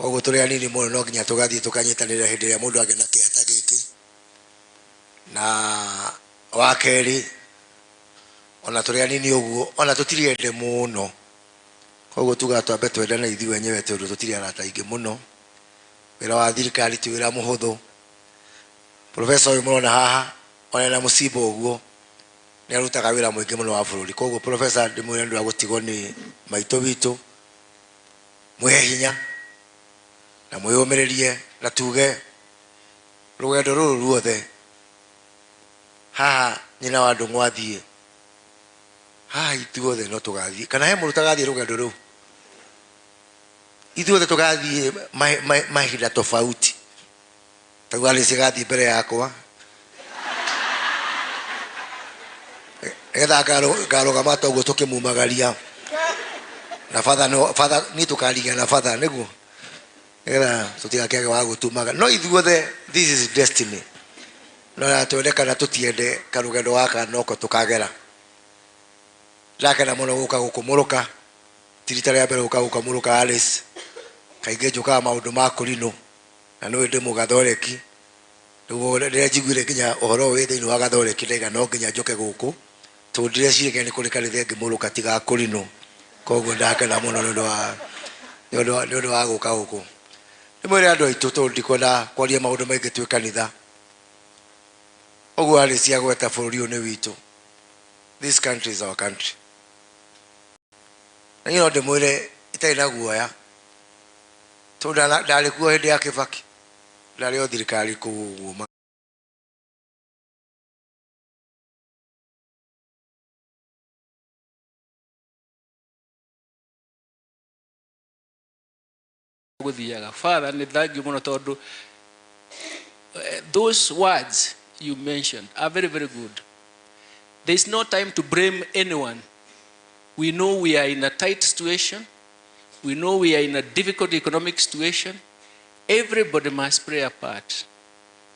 Koguo tũrĩ anini mũno no nginya tũgathiĩ tũkanyitanĩra hĩndĩ ĩrĩa mũndũ agĩa na kĩeha ta gĩkĩ. Na wa kerĩ, ona tũrĩ anini ũguo, ona tũtirĩ ende mũno. Koguo tugaga twambe twendane ithuĩ enyewe tondũ tũtirĩ arata aingĩ mũno. Wĩra wa thirikari ti wĩra mũhũthũ. Professor ũyũ mũrona haha, ona ena mũcimba ũguo, nĩ arutaga wĩra mũingĩ mũno wa bũrũri. Koguo professor ndĩmwĩre nĩ ũndũ wa gũtigwo nĩ maitũ witũ, mwĩhe hinya na mwĩyũmĩrĩrie na tuge rũgendo rũrũ ruothe haha nyina wa Ndũng'ũ athiĩ, haha ithuothe no tũgathiĩ. Kana he mũndũ ũtagathiĩ rũgendo rũu? Ithuothe tũgathiĩ mahinda tofauti. Tarĩu Alice agathiĩ mbere yakwa nĩgetha ngarũgama ta ũguo tũkĩmumagaria na batha no batha niĩ tũkarigia na batha nĩguo nĩgetha tũtigakĩage wa gũtumaga no ithuothe this is destiny no na twende kana tũtiende karũgendo gaka noko tũkagera. Ndakena mũno gũka gũkũ Mũrũka, ti rita rĩa mbere gũka gũkũ Mũrũka Alice, kaingĩ njũkaga maũndũ ma kũrinũ na nĩũĩ ndĩ mũgathoreki, rĩu rĩrĩa njiguire nginya ũhoro ũyũ wĩ thĩinĩ wa gathoreki ndaiga no nginya njũke gũkũ, tondũ ndireciria nĩ kũrĩ kanitha ĩngĩ Mũrũka tiga kũrinũ, koguo ndakena mũno nĩ ũndũ wa nĩ ũndũ wa nĩ ũndũ wa gũka gũkũ. Ndĩmwĩre andũ aitũ tondũ ndikwenda kwaria maũndũ maingĩ twĩ kanitha, ũguo Alice agweta bũrũri ũyũ nĩ witũ, this country is our country. Na niĩ no ndĩmwĩre itarĩ na guoya, tondũ ndarĩ kuo hĩndĩ ya Kĩbaki, ndarĩ o thirikari kũu ũguo. Gũthiaga. Father, nĩ thank you mũno tondũ those words you mentioned are very, very good. There is no time to blame anyone. We know we are in a tight situation. We know we are in a difficult economic situation. Everybody must play a part.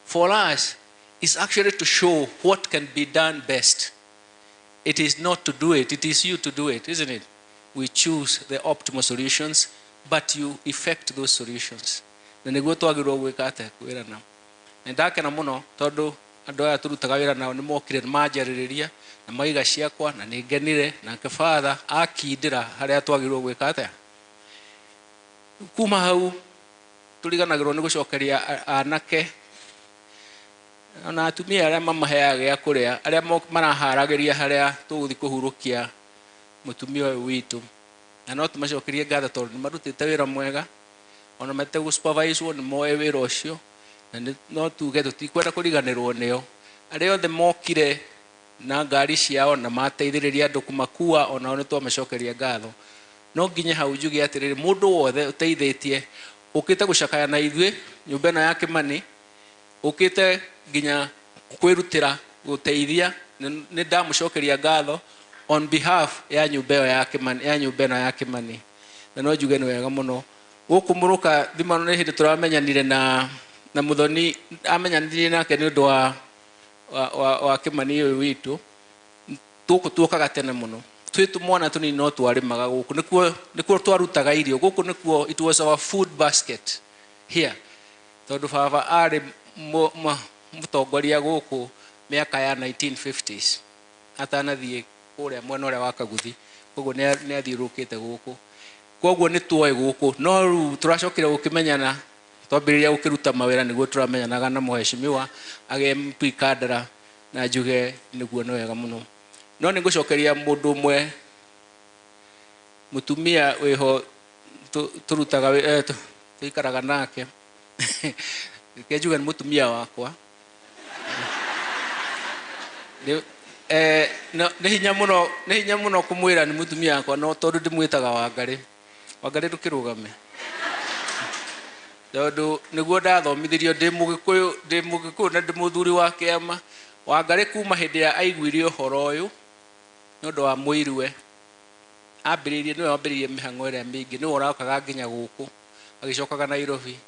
For us, it's actually to show what can be done best. It is not to do it, it is you to do it, isn't it? We choose the optimal solutions, but you effect those solutions. Na nĩguo twagĩrĩirwo gwĩka atĩa? Kwĩrana. Na ndakena mũno tondũ andũ aya tũrutaga wĩra nao nĩ mokire manjarĩrĩria na maiga ciakwa na nĩ ngenire nake father akindĩra harĩa twagĩrĩirwo gwĩka atĩa. Kuma hau tũriganagĩrwo nĩ gũcokeria anake ona atumia arĩa mamaheaga gĩa kũrĩa arĩa maraharagĩria harĩa tũgũthiĩ kũhurũkia mũtumia ũyũ witũ, na no tũmacokerie ngatho tondũ nĩ marutĩte wĩra mwega ona mategũ supervise nĩ moĩ wĩra ũcio, na no tuge tũtikwenda kũriganĩrwo nĩo. Arĩa othe mokire na ngari ciao na mateithĩrĩria andũ kũmakua onao nĩ twamacokeria ngatho. No nginya hau njuge atĩrĩrĩ, mũndũ wothe ũteithĩtie ũkĩte gũcakaya na ithuĩ nyũmba ĩno ya Kĩmani, ũkĩte nginya kwĩrutĩra gũteithia, nĩ ndamũcokeria ngatho on behalf ya nyũmba ĩyo ya Kĩmani, ya nyũmba ĩno ya Kĩmani. Na no njuge nĩ wega mũno gũkũ Mũrũka thima nĩ hĩndĩ tũramenyanire na Mũthoni, amenyanire nake nĩ ũndũ wa Kĩmani ũyũ witũ. Gũkũ tuokaga tene mũno twĩ tũmwana tũnini no twarĩmaga gũkũ, nĩkuo twarutaga irio gũkũ, nĩkuo it was our food basket here, tondũ baba arĩ mũtongoria gũkũ mĩaka ya 1950s atanathiĩ kũrĩa mwena ũrĩa wa Kaguthi, koguo nĩ athiũrũrũkĩte gũkũ, koguo nĩ tuoĩ gũkũ. No rĩu tũracokire gũkĩmenyana twambĩrĩria gũkĩruta mawĩra, nĩguo tũramenyanaga na mũheshimiwa agĩ MP Kandara, na njuge nĩguo nĩ wega mũno. No nĩ ngũcokeria mũndũ ũmwe mũtumia wĩho tũrutaga tũikaraga nake, reke njuge nĩ mũtumia wakwa. Nĩ hinya mũno, nĩ hinya mũno kũmwĩra nĩ mũtumia wakwa, no tondũ ndĩmwĩtaga Wangarĩ. Wangarĩ ndũkĩrũgame, tondũ nĩguo ndathomithirio ndĩ Mũgĩkũyũ, ndĩ Mũgĩkũyũ na ndĩ mũthuri wa kĩama. Wangarĩ kuma hĩndĩ ya aiguire ũhoro ũyũ nĩ ũndũ wa mũiruwe, ambĩrĩirie, nĩwe wambĩrĩirie mĩhang'o ĩrĩa mĩingĩ, nĩwe ũrokaga nginya gũkũ agĩcokaga Nairobi,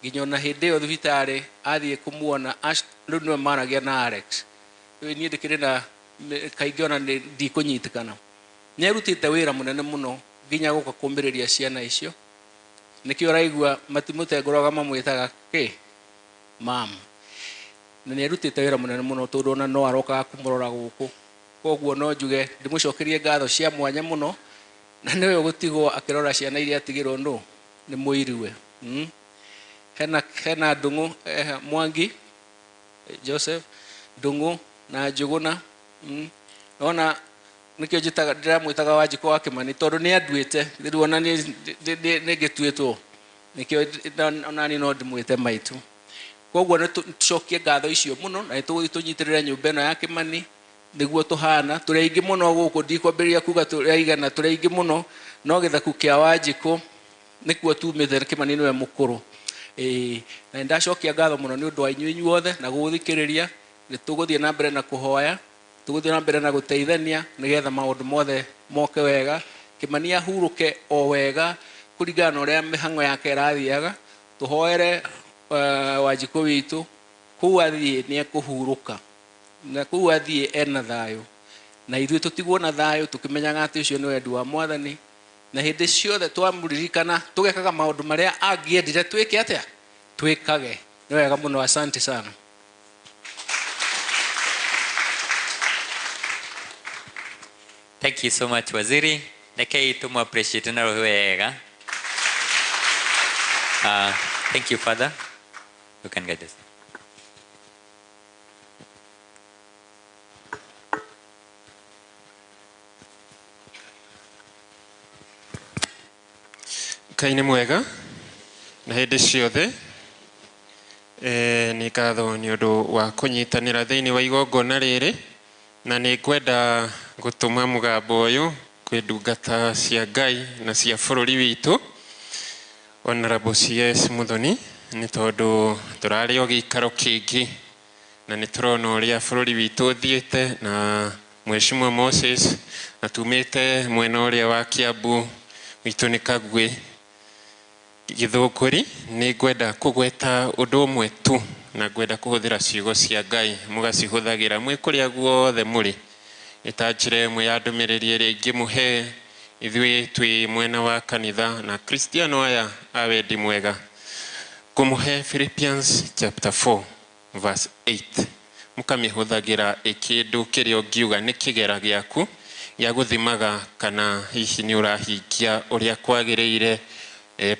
nginya ona hĩndĩ ĩyo thibitarĩ athiĩ kũmuona rĩu nĩwe maragia na Alex. Rĩu niĩ ndĩkĩrĩ na kaingĩ ona ndikũnyitĩkana. Nĩ arutĩte wĩra mũnene mũno nginya gũka kũmĩrĩria ciana icio. Nĩkĩo ũraigua matimũtengũraga mamwĩtaga kĩ mam. Na nĩ arutĩte wĩra mũnene mũno tondũ ona no arokaga kũmũrora gũkũ. Koguo no njuge ndĩmũcokerie ngatho cia mwanya mũno, na nĩwe ũgũtigwo akĩrora ciana iria atigĩrwo nũ nĩ mũiriwe. Hena Ndung'u, Mwangi Joseph Ndung'u na Njũgũna. Ona nĩkĩo njĩtaga ndĩramwĩtaga Wanjikũ wa Kĩmani tondũ nĩ anduĩte rĩu ona nĩ ngĩtuĩtwo, nĩkĩo ona niĩ no ndĩmwĩte maitũ. Koguo nĩ tũcokie ngatho icio mũno, na nĩ tũgũthiĩ tũnyitĩrĩre nyũmba ĩno ya Kĩmani nĩguo tũhana. Tũrĩ aingĩ mũno gũkũ, ndikwambĩrĩria kuga tũrĩ aigana, tũrĩ aingĩ mũno, no gĩthaku kĩa Wanjikũ nĩkuo tumĩte, Kĩmani nĩwe mũkũrũ. Na nĩndacokia ngatho mũno nĩ ũndũ wa inyuĩ inyuothe na gũgũthikĩrĩria. Nĩ tũgũthiĩ na mbere na kũhoya, tũgũthiĩ na mbere na gũteithania nĩgetha maũndũ mothe moke wega. Kĩmani ahurũke o wega kũringana na ũrĩa mĩhang'o yake ĩrathiaga. Tũhoere Wanjikũ witũ kũu athiĩ nĩ ekũhurũka, na kũu athiĩ ena thayũ, na ithuĩ tũtigwo na thayũ tũkĩmenyaga atĩ ũcio nĩ wendi wa Mwathani. Na hĩndĩ ciothe twamũririkana tũgekaga maũndũ marĩa angĩendire twĩke atĩa, twĩkage. Nĩ wega mũno, asante sana. Thank you so much, Waziri. Rekei tũmũ appreciate na roho wega. Thank you, Father. You can guide us. Ngai nĩ mwega na hĩndĩ ciothe. Nĩ ngatho nĩ ũndũ wa kũnyitanĩra thĩinĩ wa igongona rĩrĩ, na nĩ ngwenda gũtũma mũgambo ũyũ kwĩ ndungata cia Ngai na cia bũrũri witũ, Honorable CS Muthoni, nĩ tondũ tũrarĩ o gĩikaro kĩngĩ na nĩ tũrona ũrĩa bũrũri witũ ũthiĩte, na Mheshimiwa Moses, na tumĩte mwena ũrĩa wa Kiambu witũ nĩ Kagwe Gĩthũngũri. Nĩ ngwenda kũgweta ũndũ ũmwe tu, na ngwenda kũhũthĩra ciugo cia Ngai mũgacihũthagĩra mwĩ kũrĩa guothe mũrĩ. Ĩta njĩra ĩmwe ya ndũmĩrĩri ĩrĩa ingĩmũhe ithuĩ twĩ mwena wa kanitha na Kristiano aya a wendi mwega. Ngũmũhe Philippians chapter 4 verse 8, mũkamĩhũthagĩra ĩ kĩndũ kĩrĩa ũngiuga nĩ kĩgera gĩaku gĩa gũthimaga kana hihi nĩ ũrahingia ũrĩa kwagĩrĩire.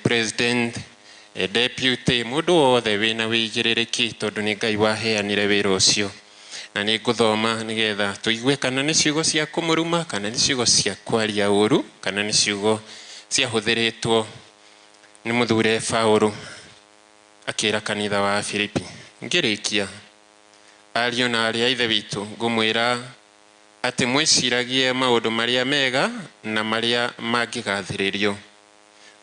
President, deputy, mũndũ wothe wĩna wĩigĩrĩrĩki, tondũ nĩ Ngai waheanire wĩra ũcio. Na nĩ ngũthoma nĩgetha tũigue kana nĩ ciugo cia kũmũruma, kana nĩ ciugo cia kwaria ũru, kana nĩ ciugo ciahũthĩrĩtwo nĩ mũthure Paũlũ akĩra kanitha wa Filipi. Ngĩrĩkia, ariũ na aarĩ a Ithe witũ, ngũmwĩra atĩ mwĩciragie maũndũ marĩa mega na marĩa mangĩgathĩrĩrio,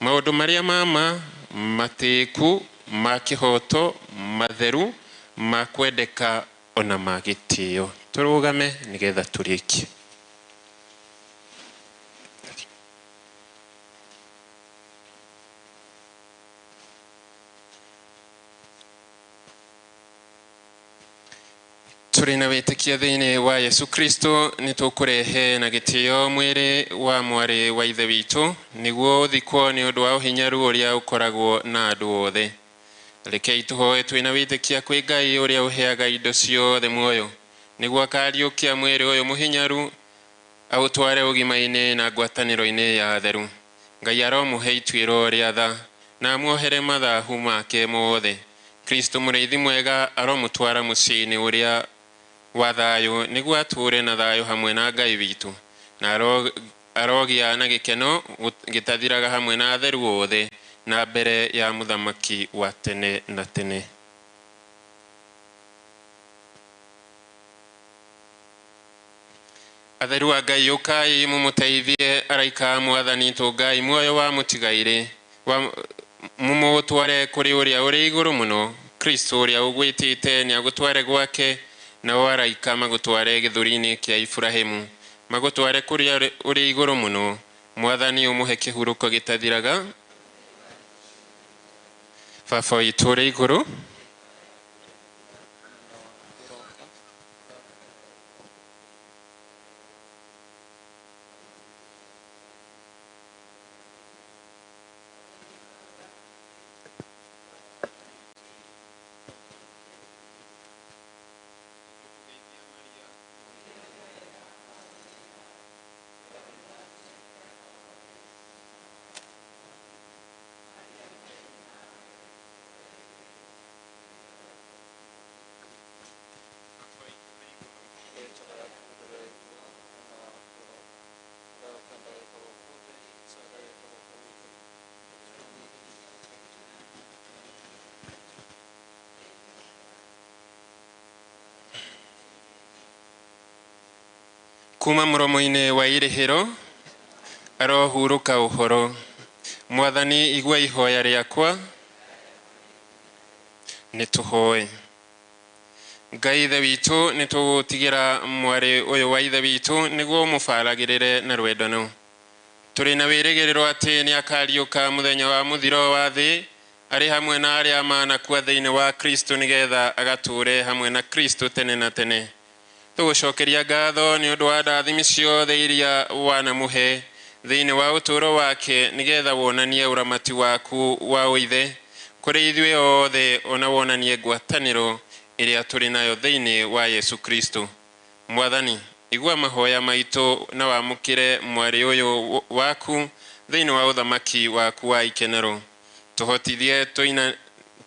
maũndũ marĩa ma ma, matĩĩku, ma kĩhooto, matheru, ma kwendeka, ona ma gĩtĩo. Tũrũgame nĩgetha tũrĩkie. Tũrĩ na wĩtĩkia thĩinĩ wa Yesu Kristo, nĩ tũkũrehe na gĩtĩo mwĩrĩ wa mwarĩ wa Ithe witũ nĩguo ũthikwo nĩ ũndũ wa ũhinyaru ũrĩa ũkoragwo na andũ othe. Rekei tũhoe twĩna wĩtĩkia kwĩ Ngai ũrĩa ũheaga indo ciothe muoyo, nĩguo akariũkia mwĩrĩ ũyũ mũhinyaru aũtware ũgima-inĩ na ngwatanĩro-inĩ ya atheru. Ngai aromũhe ituĩro rĩa tha na amuohere mathahu make mothe. Kristo mũrĩithi mwega aromũtwara mũciĩ-inĩ ũrĩa wa thayũ, nĩguo atũũre na thayũ hamwe na Ngai witũ, na arogĩa na gĩkeno gĩtathiraga hamwe na atheru othe na mbere ya mũthamaki wa tene na tene. Atheru a Ngai, ũkai mũmũteithie araika a Mwathani, tũngai muoyo wa mũtigairĩ mũmũtware kũrĩ ũrĩa ũrĩ igũrũ mũno. Kristo ũrĩa ũgwĩtĩte nĩ agũtware gwake, nao araika magũtware gĩthũri-inĩ kĩa Iburahĩmu, magũtware kũrĩa ũrĩ igũrũ mũno. Mwathani ũmũhe kĩhurũko gĩtathiraga. Baba witũ ũrĩ igũrũ, Kuma mũromo-inĩ wa irĩhĩro arohurũka ũhoro. Mwathani igua ihoya rĩakwa. Nĩ tũhoe. Ngai ithe witũ, nĩ tũgũtigĩra mwarĩ ũyũ wa ithe witũ nĩguo mũbaragĩrĩre na rwendano. Tũrĩ na wĩrĩgĩrĩro atĩ nĩ akariũka mũthenya wa mũthiro wa thĩ arĩ hamwe na arĩa manakua thĩinĩ wa Kristo nĩgetha agatũũre hamwe na Kristo tene na tene. Tũgũcokeria ngatho nĩ ũndũ wa ndathimi ciothe iria wanamũhe thĩinĩ wa ũtũũro wake nĩgetha wonanie ũramati waku wa ũithe kũrĩ ithuĩ othe, ona wonanie ngwatanĩro ĩrĩa tũrĩ nayo thĩinĩ wa Yesu Kristo. Mwathani, igua mahoya maitũ na wamũkĩre mwarĩ ũyũ waku thĩinĩ wa ũthamaki waku wa ikenero. Tũhotithie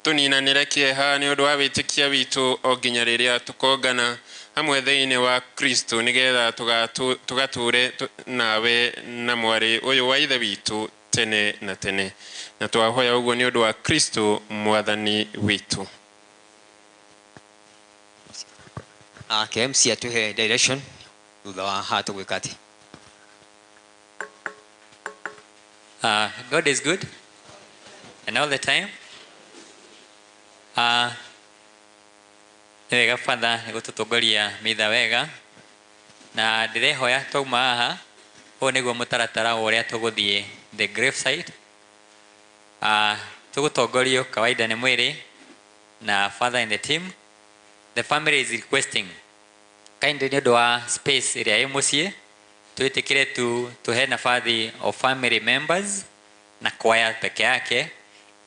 tũninanĩre kĩeha nĩ ũndũ wa wĩtĩkia witũ o nginya rĩrĩa tũkongana hamwe thĩinĩ wa Kristo nĩgetha tũgatũũre nawe na mwarĩ ũyũ wa ithe witũ tene na tene. Na twahoya ũguo nĩ ũndũ wa Kristo mwathani witũ. KMC atuhe direction thutha wa haha tũgwĩka atĩ. God is good and all the time. Nĩ wega Father nĩ gũtũtongoria mitha wega, na ndĩrehoya twauma haha ũũ nĩguo mũtaratara wa ũrĩa tũgũthiĩ the grave site. Tũgũtongorio kawaida nĩ mwĩrĩ na Father in the team. The family is requesting kindly nĩ ũndũ wa space ĩrĩa ĩ mũciĩ twĩtĩkĩre tu tũhe nabathi of family members na kwaya peke yake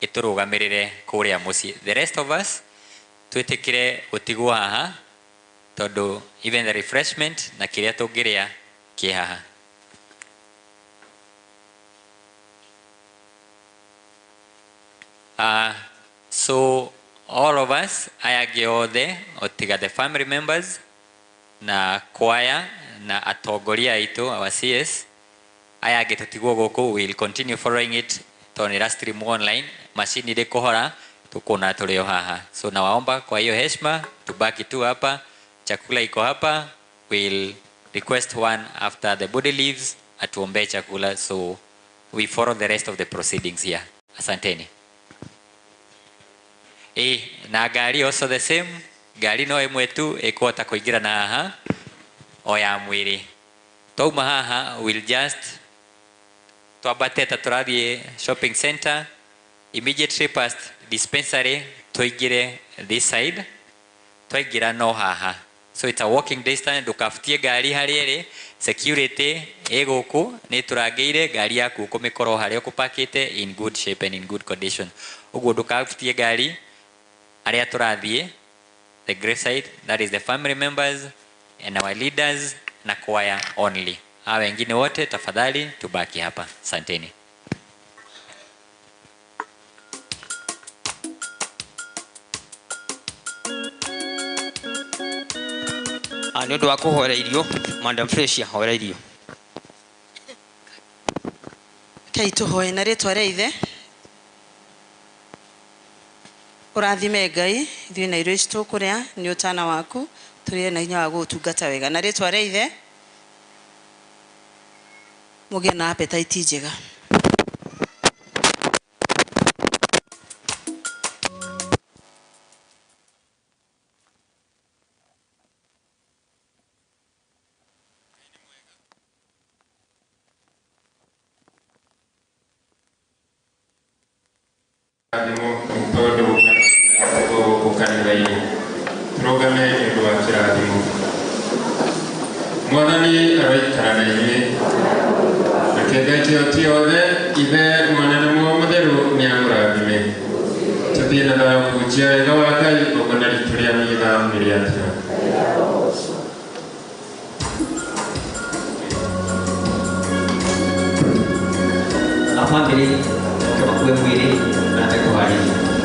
ĩtũrũgamĩrĩre kũrĩa mũciĩ. The rest of us twĩtĩkĩre gũtigwo haha tondũ even the refreshment na kĩrĩa tũngĩrĩa kĩ haha. So all of us aya angĩ othe otiga the family members na kwaya na atongoria aitũ, our CS, aya angĩ tũtigwo gũkũ. We will continue following it tondũ nĩ stream online, machine ĩrĩ kũhora tukuona tũrĩ o haha. So nawaomba kwa hiyo heshima tubaki tu hapa, chakula iko hapa. We'll request one after the body leaves atuombee chakula, so we follow the rest of the proceedings here. Asanteni. Na ngari also the same, ngari no ĩmwe tu ĩkũhota kũingĩra na haha o ya mwĩrĩ. Twauma haha we'll just twambate ta tũrathiĩ shopping center, immediately past dispensary tũingĩre this side, twaingĩra no haha. So it's a walking distance, ndũkabutie ngari harĩa ĩrĩ, security ĩ gũkũ nĩ tũrangĩire ngari yaku ũkũmĩkorwo harĩa ũkũpakĩte in good shape and in good condition. Ũguo ndũkabutie ngari harĩa tũrathiĩ the grave site, that is the family members and our leaders na choir only. Hawa wengine wote tafadhali tubaki hapa. Asanteni. Nĩ ũndũ wa kũhoera irio, Madam Fresia, hoera irio. Rekei tũhoe na rĩtwa rĩa Ithe. Ũrathime Ngai ithuĩ na irio ici tũkũrĩa nĩ ũtana waku, tũrĩe na hinya wa gũgũtungata wega. Na rĩtwa rĩa Ithe, mũgĩe na appetite njega. Tondũ gũkũ kanitha-inĩ tũrũgame nĩ ũndũ wa kĩrathimo. Mwathani aroikara na inyuĩ. Nake Ngai kĩhoti othe, Ithe, Mwana na Muoyo Mũtheru nĩ amũrathime. Tũthiĩ na thayũ kũhunjia wega wa Ngai igongona ritũ rĩa mitha nĩ rĩathira. A family moke makue mwĩrĩ na mekũharĩria.